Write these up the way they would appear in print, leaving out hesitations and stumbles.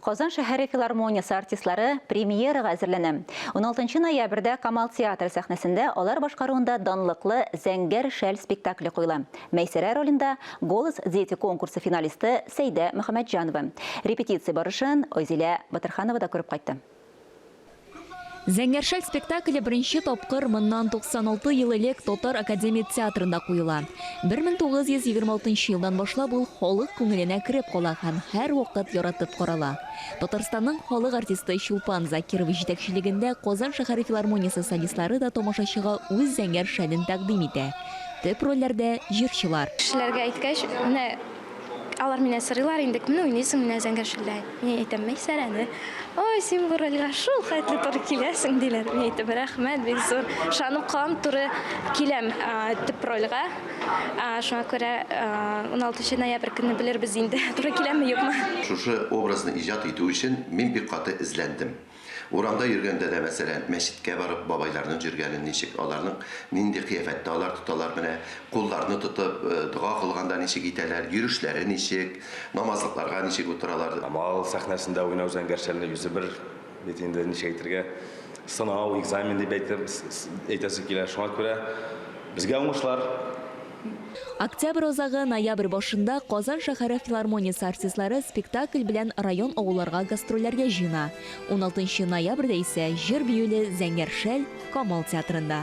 Казан шәһәре филармониясе артистлары премьерага әзерләнә. 16 ноябрьдә Камал театры сәхнәсендә алар башкаруында данлыклы Зәңгәр шәл спектакле куела. Мәйсәрә ролендә Голос дети конкурсы финалисты Сәйдә Мөхәммәтҗанова. Репетиция барышын Айзилә Батырханова да күреп кайтты. Зәңгәр шәл спектакле беренче тапкыр моннан 96 ел элек Татар академия театрында куела. 1926 елдан башлап ул халык күңеленә кереп кала һәм һәрвакыт яратып карала. Татарстанның халык артисты Чулпан Закирова җитәкчелегендә Казан шәһәре филармониясе солистлары да тамашачыга үз зәңгәр шәлен тәкъдим итә. Төп рольләрдә, җырчылар. Кешеләргә әйткәч, менә Алар миннән сорыйлар инде, кемне уйныйсың менә Зәңгәр шәлдә? Мин әйтәм, Мәйсәрәне. Ой, син бу рольгә шул хәтле туры киләсең, диләр. Мин әйтәм, рәхмәт, бик зур. Ышанып калам, туры киләм төп рольгә. Шуңа күрә 16 ноябрь көнне белербез инде, туры киләмме, юкмы. Шушы образны иҗат итү өчен мин бик каты эзләндем. Урамда йөргәндә дә, мәсәлән, мәчеткә барып, бабайларның йөргәнен ничек, аларның нинди кыяфәттә алар тоталар, менә кулларны тотып, дога кылганда ничек итәләр, йөрешләре ничек, намазлыкларга ничек утыралар. Камал сәхнәсендә уйнау Зәңгәр шәлне үзе бер бит инде, ничек әйтергә, сынау, экзамен дип әйтеп, әйтәсе килә. Шуңа күрә безгә уңышлар! Октябрь азагы, ноябрь башында Казан шәһәре филармониясе артистлары спектакль белән район-авылларга гастрольләргә җыена. Уналтынчы ноябрьдә исә җыр-биюле Зәңгәр шәл Камал театрында.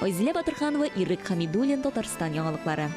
Айзилә Батырханова, Ирек Хәмидуллин, Татарстан яңалыклары.